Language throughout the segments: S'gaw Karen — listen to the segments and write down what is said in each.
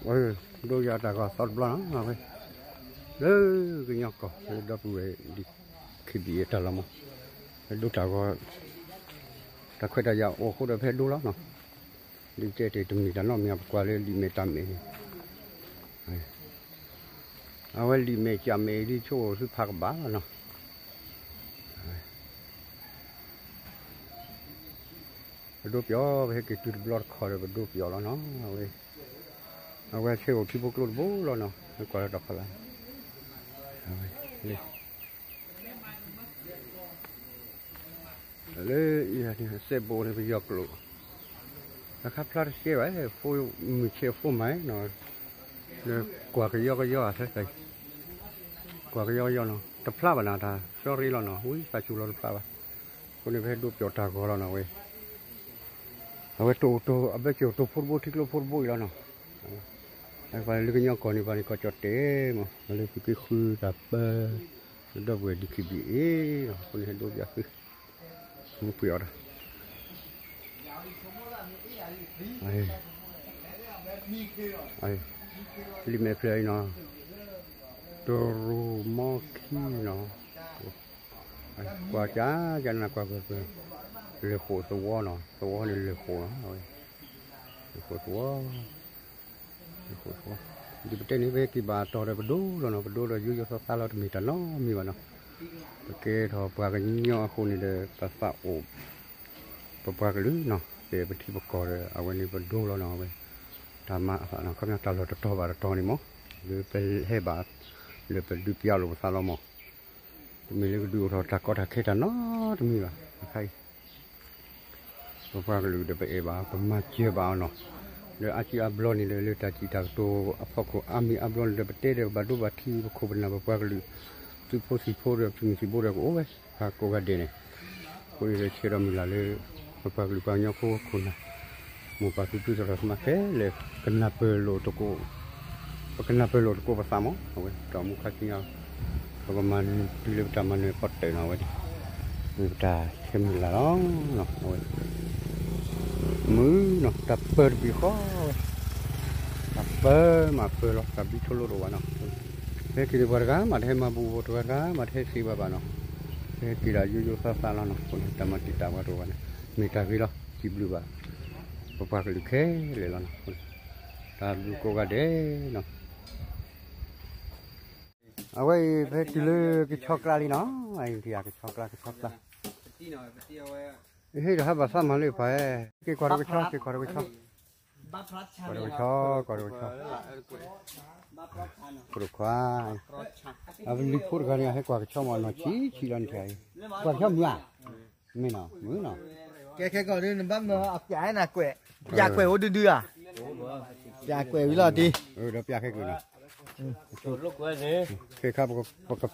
အဒိယၤတၢ်ဂီၤသီတဘျီနီၤ အဝဲ လၢကညီကီၢ် လၢဒီပုၢ်ဝဲၢ် ဒံၣ်ခံဘံၣ်အတၢ်လီၢ်မး လၢဒိတၢ်ဂီၤ တၢ်ခွဲးတၢ်ယာ်အိၣ်အဃိဒီးဖဲဒိလီၤနီၤ ဒ်တဲတ့ၢ်တမ့ၢ်တၢ်နီတမံၤ ပကွၢ်လၢလံာ်မဲာ်တၢ်မဲာ်န့ၣ် အဝဲလံာ်မဲာ်ကၠၣ်မဲာ်ဒ်ဆိၣ်ဂ့ၤဆူဖးကဘၣ်လီၤနီၤ ပဒိပယီၤ ပဟဲက့ၤတုၤတဘျီတခီဒီး ပဒိပယီၤလီၤနီၤ အဝဲ အဝဲဆဲးအိၣ်ထံဖိကျိတဘိလီၤနီၤ ကွၢ်လၢတၢ်ဖီလာ် လၢ လၢအံၤစဲးဘိးန့ၣ် ပယီၤကျိာ် အခါဖျါတရှဲဘၣ် ဖိမုၢ်ဆဲးဖိမၤနီၤ လၢကွၢ်ကယီကယီအသး ကွၢ်ကယီကယီနီၤ တဖျါဘၣ်နီၤ တၢ် sorry လီၤနီၤ ဝံသးစူၤလီၤတဖျါဘၣ် အဃိန့ၣ် ပဟဲဒိပယီၤတၢ်ဂီၤလီၤနီၤ အဝဲ အဝဲတအိၣ်တိၢ် အဘဲက့ၤအိၣ်တိၢ်ဖိတဘိထံကျိဖိတဘိအံၤလီၤနီၤ ပှၤလၢကညီကီၢ်န့ၣ် ပှၤန့ၣ်ကီၢ်ကၠီၣ်တဲာ်မး ပှၤလၢသုးက့ဃုတၢ်ပၢ လၢဒီပုၢ်ဝဲၢ်ဒံၣ်ခံဘံၣ်အံၤ အဃိန့ၣ်ဟဲဒိပယီၤသုး မူပှဲၤအီၤတၢ် လံာ်မဲာ်ဖျၢၣ်အံၤနီၤ တရူးမီခံနီၤ ကွၢ်ကၠၢ်ကၠၢ်နကွၢ်ကၢၢ် လဲၤဃိးသဝီနီၤ သဝီန့ၣ်လဲၤဃိးနီၤ လဲၤဃိးသဝီ လဲၤဃိးသဝီ ဒ်ပတဲန့ၣ် ပဟဲက့ၤဘၣ်တီၤဒီးပဒိလီၤနီၤ ပဒိဒီးယိယိသးသးလီၤ တမ့ၢ်တၢ်နီတမံၤဘၣ်နီၤ ပကဲထီၣ်ပှၤကညီအဃိန့ၣ်ဒီး ပသးအိၣ် ပပှၤကလုာ်နီၤ ပပထံပကီၢ်ဒီး အဝဲန့ၣ်ပဒိလီၤနီၤ အဝဲ တၢ်မၤအသးနီၤ ခီပညီတၢ်လီၢ်တတီၤဘၣ်တတီၤန့ၣ်မး လၢပဟဲဘၣ် လၢပဒုးပျၢ်လိာ်ပသးလီၤမး တမ့ၢ်လၢကဒုးအိၣ်ထီၣ်တၢ်ကီတၢ်ခဲတၢ်နီတမံၤဘၣ် အခါအံၤ ပပှၤကလုာ်ဒီးပအဲၣ်ဘၣ် ပမၤစၢၤဘၣ်အီၤနီၤ လၢအါစုအါဘျီန့ၣ်ဒီး လၢတၢ်စံးတၢ်ကတိၤအဖီခိၣ် အါမံၤအါဘျီန့ၣ်ဒီး ပတဲဒီးပဘၣ်ဒိဘၣ်ထံး ပခိၣ်ပနၢ်ပပှၤကလုာ် သုးဖိသံၣ်ဖိဒီး သုးမုၢ်သံၣ်ဘိဒီးကအိၣ်ဝဲ ဖးကိးဂၤဒဲးန့ၣ် အဃိန့ၣ်ဒီးဆၢဒီးမုၢ်လၢ်လၢ ပပှၤကလုာ်ပှၤကညီဖိခိၣ်နၢ် မိၢ်ပၢ်ဖံဖုသရၣ်သမါခဲလၢာ် ကနၢ်ပၢၢ်လိာ်သကိး ပကနၢ်ပၢၢ်လိာ်သကိးပသးမး အဝဲတၢ်အိၣ်မူခါဆူညါ ပကမၤနၢၤတုၤလၢပတၢ်မၤနၢၤဖီတၢၣ်နီၤ အဝဲန့ၣ် မ့ၢ်ပတၢ်ဆၢမုၢ်လၢ်လီၤ အဝဲ မုၢ်နီၤ တၢ်ပၢတဘ့ၣ်ဃီဝဲ တၢ်ပၢမးပၢလီၤ တၢ်ဘျုးထီၣ်လိၣ်တအိၣ်ဘၣ်နီၤ ဖဲက့ၤန့ၣ်ပှၤတဂၤမးတဟဲမၤဘူး ပှၤတဂၤမးတဟဲစံးဘၣ်ဘၣ်နီၤ ဖဲက့ၤဒၣ်ယိယိသးသးလီၤနီၤ အဃိန့ၣ် တၢ်မၤတံာ်တာ်ပှၤတအိၣ်ဘၣ်န့ၣ် မ့ၢ်တၢ်ဂ့ၤလီၤ စံးဘျုးဘၣ် ပပှၤကလုာ်ခဲလၢာ်လီၤနီၤ တၢ်ဘျုးကိးဂၤဒဲးနီၤ အဝဲအံၤ ဖဲတုၤလၢကဆီကျါလံနီၤ အံၤ ကဆီကျါ ကဆီကျါ ဟ့ၣ်ဒီးဟးဘၣ်သးမၤလၢပှၤ က့ၤကွၢ်တကဆီ က့ၤကွၢ်တကဆီ ကွၢ်တကဆီ ကွၢ်တကဆီ ခိၣ်တခွါ အလံၤဖိတဂၤန့ၣ် ဟဲကွၢ်ကဆီမး နီၢ်ဆံးဆံးလီၤန့ၣ် ကွၢ်ကဆီမုၢ်ဧါ မ့ၢ်နီၤ မုၢ်နီၤ ကဲခဲကီၢ်ဒ်နဘၣ်မၢအပျးနၤကွဲး ပျးကွဲးအိၣ်ဒုဒုဧါ ပျးကွဲးဝံၤလီၤတံၢ် ဒီးပျးခဲကွံာ်နီၤ ခဲခါ ပက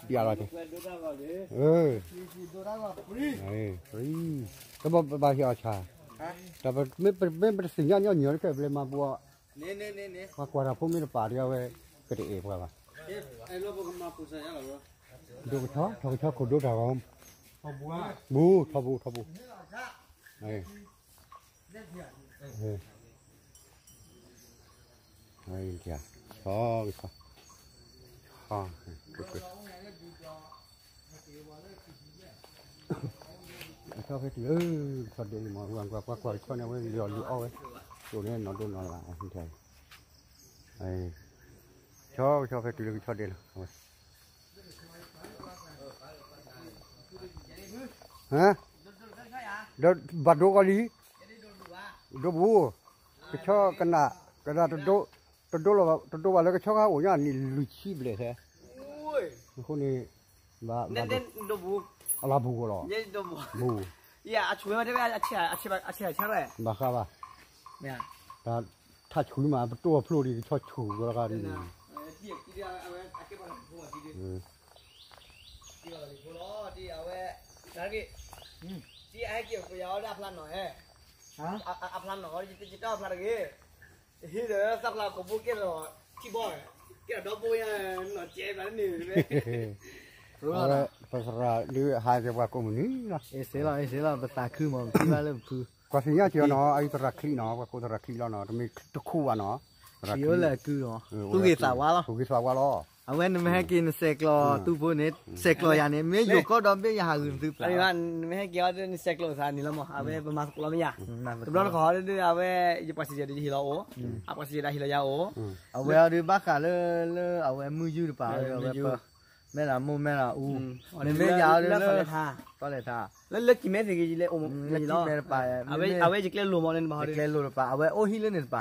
ပျးလီၤက့ၤ တဘၣ်ဘၣ်ဟ့ၣ်အီၤဆၣ် တၢ်မ့ၢ်ပတသ့ၣ်ညါညီညီတခါ ပလဲၤမၤပူၤအီၤ ပှၤကွၢ်တၢ်ဖိမ့ၢ်တပာ်ဒီးအဝဲ ကတအဲၣ်ပှၤဘၣ် ဒိကဆီ ထီၣ်ကဆီခိၣ်ဒိတၢ်ဂီၤ ဘူး ထီၣ်ဘူး ထီၣ်ဘူး ဆီကဆီ ကဆီဖဲတုၤလၢ ကဆီဒဲးလံမး ကွၢ်ကွၢ်ကွၢ်ကဆီန့ၣ် အဝဲလံၤအီၣ်လံၤအီဝဲ တိၢ်န့ၣ်နီၢ်ဒိၣ်နီၢ်လၢ် ဆီကဆီဖဲတုၤလၢကဆီဒဲးလီၤ အဝဲ ဟါ ဒီးဘၣ်ဒိကီးလံ ဒိဘူး ကဆီကနၣ် ကနၣ်တဒိ တဒိလီၤ တဒိဘၣ်လၢကဆီခါအိၣ်ညါန့ၣ် လွံၢ်ဆံဘျဲၣ်ထဲ အဃိန့ၣ် ဘၣ် အလၢဘူးကီးလီၤ ဘူး ဘၣ်ဃးဘၣ် တၢ်ထးဆူၣ်မး ပတိၢ်အဖျိဒံး ကဆီဆူၣ်ကီးလီၤဃါဒ်န့ၣ် အဖျါနီၢ် ဟဲဒီးသးဖျါခိၣ်ဖိကဲထီၣ်ထံဘီ ကဲထီၣ်ဒီဘိညါ နီၢ်ကဲဘၣ်န့ၣ် ပသရၣ်ဒုးဟးက့ၤပှၤကိးမုၢ်နံၤလီၤ အ့ၣ်စ့လီၤ အ့ၣ်စ့လီၤ ပသးခုမး ပထံၣ်ဘၣ်လၢပဖု ကွၢ်ဆူညါက့ၤအီၤနီၤ အအံၤသရၣ်ချံနီၤ ပှၤကိးသရၣ်ချံလီၤနီၤ တမ့ၢ်တခူဘၣ်နီၤ ပှၤအိၣ်လၢအကုၢ်လီၤ, သူၣ်ဂ့ၤသးဝါလီၤ, သူၣ်ဂ့ၤသးဝါလီၤ, အဝဲနမ့ၢ်ဟဲက့ၤနဆဲးကျိးတူၣ်ဖိန့ၣ် ဆဲးကျိးယၤန့ၣ် မ့ၢ်ယိၤကီၢ်ဒီဘ့ၣ်ယဟးဂုာ်နသုပျၢ်, နမ့ၢ်ဟဲက့ၤအီၤဒ်နဆဲးကျိးသးန့ၣ်လီၤမး, အဝဲပမၤသကိးလီၤမ့ၢ်ယၤ, တဘျီတခီၣ်ဒ်အဝဲ ယပှၤစံးယဲၢ်ဒ်ယဟ့ၣ်လီၤအိၣ်, အပှၤစံးယဲၢ်ဒ်ဟ့ၣ်လီၤယၤအိၣ်, အဝဲအီၤဒုးဘၣ်ဃးလၢ လၢအဝဲမုၢ်ယုၢ်တပၤ, မဲၢ်လးမိၢ်မဲၢ်လးအူ, နမ့ၢ်ယၤအီၤဒုးလၢ ကီၢ်လဲၤထါ, လၢကံၤမဲသ့ၣ်ဂ့ၤလၢအိၣ်မး, လၢကံၤမဲတပၤ, အဝဲယကျဲလိၤမးန့ၣ်, ယကျဲလိၤတပၤ, အဝဲအိၣ်ဟံၣ်လၢန့ၣ်တပၤ,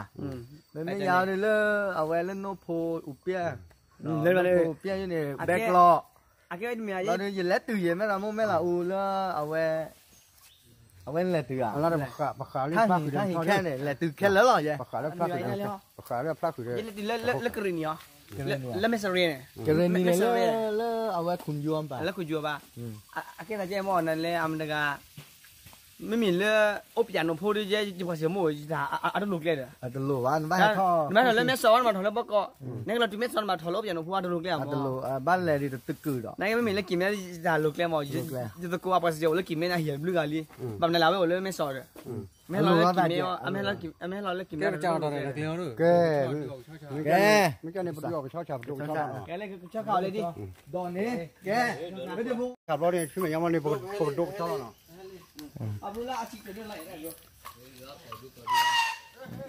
မ့မ့ၢ်ယၤအီၤဒုးလၢ အဝဲလၢနိၣ်ဖိအူပျဲၢ်, နိၣ်ဖိအူပျဲၢ်ယန့ၣ် ဘဲကျီၢ်, ဒီးယလဲၤတုၤယဲၢ်မဲၢ်လးမိၢ်မဲၢ်လးအူလၢ အဝဲ အဝဲလဲၤတုၤဧါ, တၢ်ဟံၣ်ခဲန့ၣ် လဲၤတုၤခဲလၢာ်လီၤယဲ, ပဃးလၢဖျါဃုာ်ဒီး, လၢကရ့ၣ်နံၤအီၤ, လၢမဲၢ်စရ့န့ၣ်, ကရ့ၣ်နံၤန့ၣ်လၢ လၢအဝဲခူယိအီၤဘၣ်, လၢခူယိအီၤဘၣ်, အကဲသးကဲမ့ၢ်နလဲၤအမတဂၤ, မ့မ့ၢ်လၢ အိၣ်ပယၣ်နိၣ်ဖိဒီး ယပှၤစံးမိၢ် အတလိၤကျဲဒီး, အတလိၤဘၣ်, နဘၣ်ထီၣ်လၢမဲၢ်စီၤဝဲ နဘၣ်ထီၣ်လၢဘီကီး, နကလီၤတုၤမဲၢ်စီၤ နဘၣ်ထီၣ်လၢအိၣ်ပယၣ်နိၣ်ဖိ အတလိၤကျဲအမး, ဘၣ်လဲၤဒ်တသုးကုာ်ဒီး, နကမ့မ့ၢ်လၢကံၤမဲ ယတၢ်လိၤကျဲမး, ယသကိးအပှၤစံးယဲၢ်အိၣ်လၢကံၤမဲန့ၣ် အဟံၣ်ဘျုးဂၤလံ, ဘၣ်မနုၤလဲၣ် အဝဲအိၣ်လၢမဲၢ်စီၤဒီး, မ့ၢ်လီၤလၢကံၤမဲ, အမ့ၢ်လီၤလၢကံၤမဲ, ကဲ, မ့ၢ်ကန့ၣ် ပဒုးအီၣ်ကဆီဆၣ်, ပဒုးအီၣ်ကဆီဆၣ်, ကဲလၢကဆီခးအီၤလၢဒ်, ဒီးန့ၣ်, ကဲ, ခးဘျီန့ၣ် ဆူမဲာ်ညါမ့ၢ်န့ၣ် ပကဒိကဆီလီၤ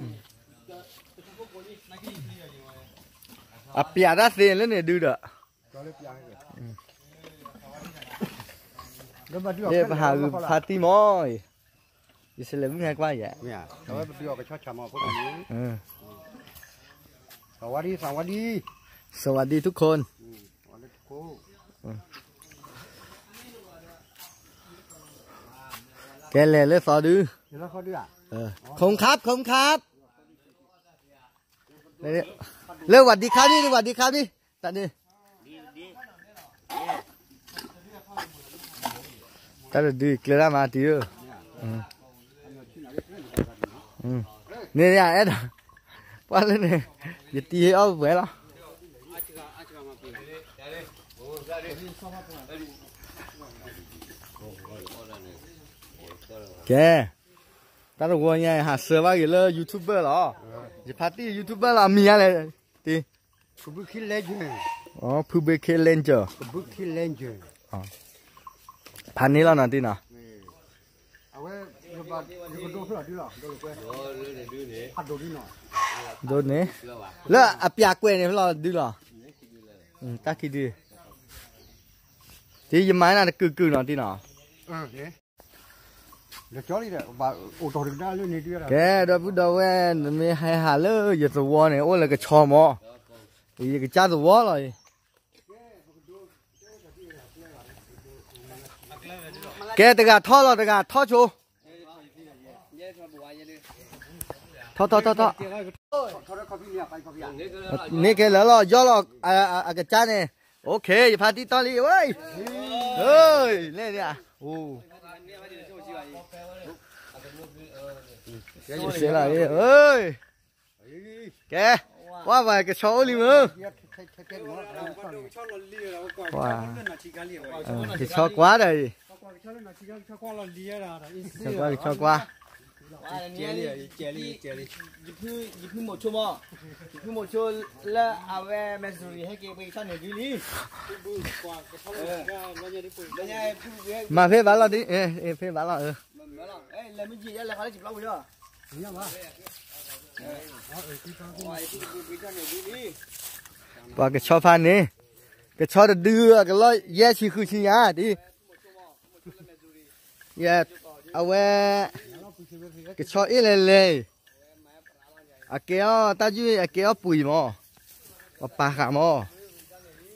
နီၤ, အပျးတၢ်သ့လၢန့ၣ်ဒုဒီး, ယပဟးဂုာ်ဖါတံၢ်မး, ယစလဲၤမုၢ်ဟဲကွၢ်ယဲ, အဝဲပဒုးအီၣ်ကဆီဆၣ်မးဖိန့ၣ်, สวัสดี สวัสดี สวัสดีทุกคน, ကဲလဲၤလၢသီဒု, ขอบคุณครับ ขอบคุณครับ, လၢ สวัสดีครับ นี่ สวัสดีครับ นี่, တၢ်န့ၣ်, တၢ်တဒုကျဲဒၣ်မးတံၢ်ဧၢ, န့ၣ်အဲၣ်ဒိး, ပှၤလၢန့ၣ်, ယတံၤဟ့ၣ်အီၣ်ပှဲၤလီၤ, ကဲ, တၢ်တဝီညါ ဟးဆှၢဘၣ်က့ၤလၢ YouTuber လီၤ, ယဖါတံၢ် YouTuber လီၤ အမံၤညါလဲၣ်, တံၤ, ဖုဘုခ့ Legend, ဖုဘုခ့ Legend, ဖါန့ၣ်လီၤနီၤတံၢ်နီၤ, ဒိၣ်န့ၣ်, လၢအပျးကွဲးန့ၣ်ဖဲလီၤဒုလီၤ, တၢ်ခံဒု, တံၤယမၤနၤတကုာ်ကုာ်နီၤတံၢ်နီၤ, ကဲ, ဒီပုၢ်ဒီဝဲၢ် နမ့ၢ်ဟဲဟးလၢယသဝီန့ၣ် အိၣ်လၢကဆီမး, ယကစၢ်သဝီလီၤ, ကဲတဂၤထီၣ်လီၤ တဂၤထီၣ်ဆိ, ထီၣ်ထီၣ်ထီၣ်ထီၣ်, န့ၢ်ကဲလၢလီၤ ယီၢ်လီၤ, အကစၢ်န့ၣ်, OK ယဖါတံၢ်တီလံဝဲ, လဲၣ်, ကဲ, ကွၢ်ပှၤကဆီအိၣ်လံမုၢ်, ကဆီကွၢ်ဒီးအံၤ, ကဆီကွၢ်, ကဆီကွၢ်, ယဖုမိၤဆိမး, ယဖုမိၤဆိလၢအဝဲ Missouri ဟဲက့ၤပှ့ၤကဆီန့ၣ်ဒုလံ, မၤဖဲဘၣ်လီၤဒ်, ဖဲဘၣ်လီၤ, လဲၤမုၢ်ယံာ်ယဲလဲၤခီလၢစံာ်ပျီဝံၤလီၤ, ပှၤကဆီဖါန့ၣ်, ကဆီတဒုအကလီၢ်ယဲၢ်ဆံဃုဆံညါဒ်, အဝဲ, ကဆီအ့ၣ်လဲၤလဲၤ, အကဲအီၣ်တၢ်ယုၢ်အကဲအီၣ်ပှံၤမး, ပပာ်ဃာ်မး,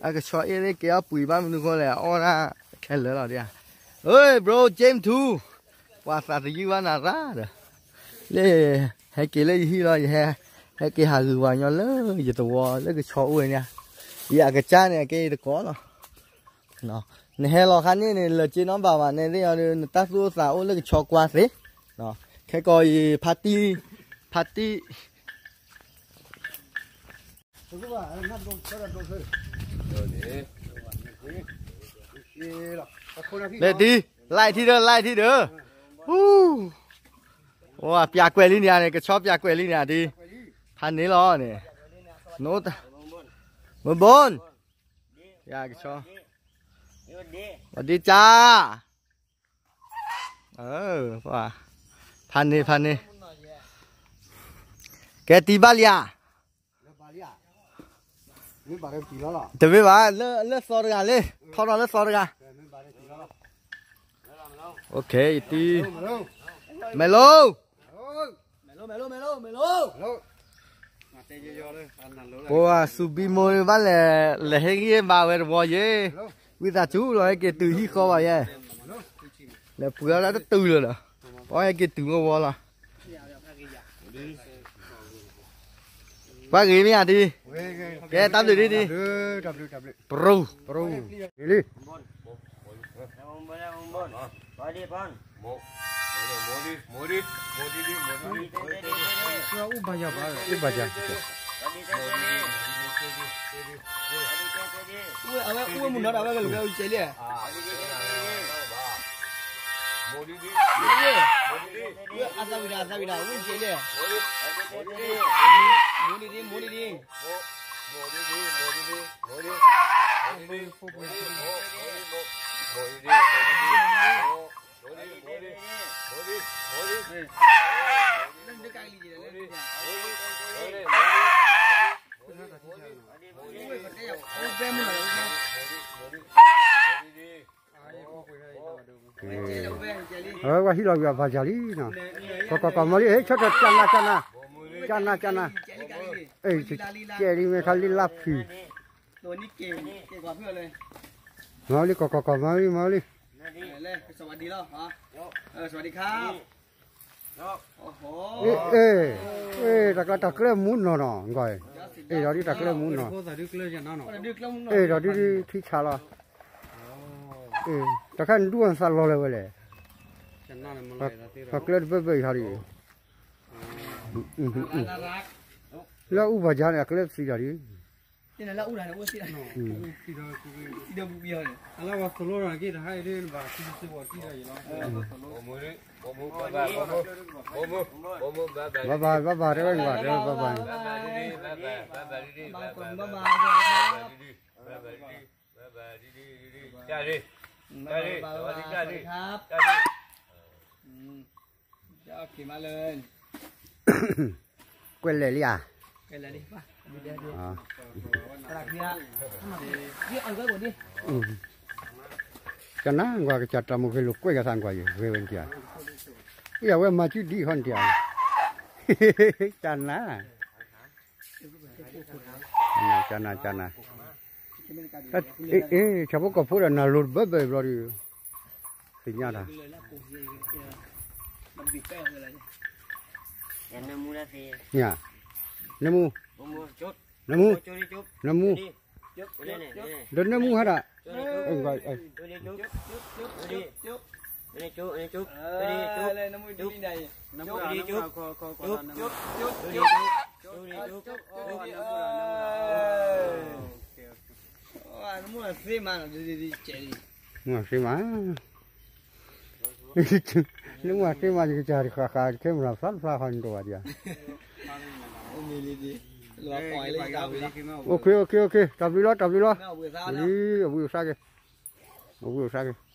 အကဆီအ့ၣ်လၢကဲအီၣ်ပှံၤဘၣ်မနုၤဃိလဲၣ် အအီၣ်ဒၣ်ခဲလၢာ်လီၤဒ်ဧါ, ဧၢ bro James too, ပှၤသးတယုၢ်ဘၣ်နၤရၣ်ဒီး, လၢ, ဟဲက့ၤလၢယဟံၣ်လီၤ ယဟဲ, ဟဲက့ၤဟးဂုာ်ပှၤကညီလၢယသဝီလၢကဆီအိၣ်ဝဲန့ၣ်, ယအကစၢ်န့ၣ် အကဲယတကိးလီၤ နဟဲလီၤခါန့ၣ်န့ၣ် လၢက့နီတဘၣ်ဘၣ် နဲသ့ၣ်အီၤဒီး နတၢ်သူၣ်အိၣ်သးအိၣ်လၢကဆီကွၢ်သ့, ခဲကီးအံၤ ဖါတံၢ်, ဖါတံၢ်, လဲၤတံၢ်, လဲၤထံၣ်ဒီး လဲၤထံၣ်ဒီး, ပျးကွဲးလံန့ၣ်န့ၣ် ကဆီပျးကွဲးလံန့ၣ်ဒ် ဖးန့ၣ်လီၤန့ၣ်, နအိၣ်တၢ်, မုၢ်ဘိၣ်, ယကဆီ, ဝဒံကၠါ, ဖးန့ၣ် ဖးန့ၣ်, ကဲတံၤဘၣ်လံဧါ, တမ့ၢ်ဘၣ်, လၢသီတဂၤလံ, ထီထီၣ်လၢသီတဂၤ, ယတံၤ, မဲာ်လိ ပှၤစူၤဘံမိၢ်ဘၣ်လဲၣ်, လဲၤဟ့ၣ်ဂံၢ်ဘါဝဲတဝီယဲ, ဝံသးစူၤလီၤ ဟဲက့ၤတုၤဟံၣ်ဃီဘၣ်ယဲ, လဲၤပှ့ၤအီၣ်တၢ်တတုၤလၢၤဒီး, ပှၤဟဲက့ၤတုၤမ့ၢ်ဝီလီၤ, ပှၤဂ့ၤမ့ၢ်ဧါတံၤ, ကဲတၢ်ဘျုးဒ်တံၤ, ပရူၤ, လံ အဝဲအိၣ်မူနီၤဒီးအဝဲကလူၤဝဲအူကဲလံ, အသးဝံၤဒီး အသးဝံၤဒီး အဝဲအူကဲလံ, မိၢ်ဒံးဒံး မိၢ်ဒံးဒံး, အဝဲဟံးလီၤကွံာ်အဘၣ်ယၤလံနီၤ, ကီကီကီမီလံ, ဟဲ ဆီၣ်ထွဲ ကနၤ ကနၤ, ကနၤ ကနၤ, ကဲလံ မ့ၢ်ခါလံလါဖံး, မီလံ ကီကီကီ မီလံ မီလံ, အဲ တၢ်ကျဲမူနီၤနီၤ, အဲ ဒီးဒ်တၢ်ကျဲမူနီၤ, အဲ ဒီးဒ်ထံဆးလီၤ, တၢ်ခါနဒူၣ်အသးလီၤလၢၤဝဲလဲၣ်, ပှၤကျဲတဘၢဘၢအံၤဟီဒ်အံၤ, လၢအူဘၣ်ယၤန့ၣ် အကျဲသံဒီးဒ် ဘၣ်ဘၣ် ဘၣ်ဘၣ် တဲဝဲဘၣ် တဲဝဲဘၣ် ကွဲးလဲၣ်လံဧါ, ကနၣ်ကွၢ်ကစၢ်တၢ်မုၢ်ဂ့ၤလိာ်ကွဲးကသးကွၢ်ယဂ့ၤဝဲနတၢ်, အဝဲမၤစုဒံးဟီနတၢ်, ကနၣ်, ကနၣ် ကနၣ်, အ့ ဆၣ်ဖိကီၢ်ဖိဒီးနၤလိၤတဘၢဘၢဘျီဒုး, သ့ၣ်ညါတၢ် နၢမူ, နၢမူ, နၢမူ, ဒီးနၢမူဟဲဒၣ်, နၢမူသ့မး, နၢမူသ့မး ယကစၢ်ဃၣ်ဃၣ် ခဲမုၢ်လၢ်ဖျါတဖျါဃီန့ၣ်တအိၣ်ဘၣ်ဒံးဧါ, အိၣ်ခ့ အိၣ်ခ့ အိၣ်ခ့ တၢ်ဘျုးလီၤ တၢ်ဘျုးလီၤ, အဝံၣ်အစါက့ၤ, အဝံၣ်အစါက့ၤ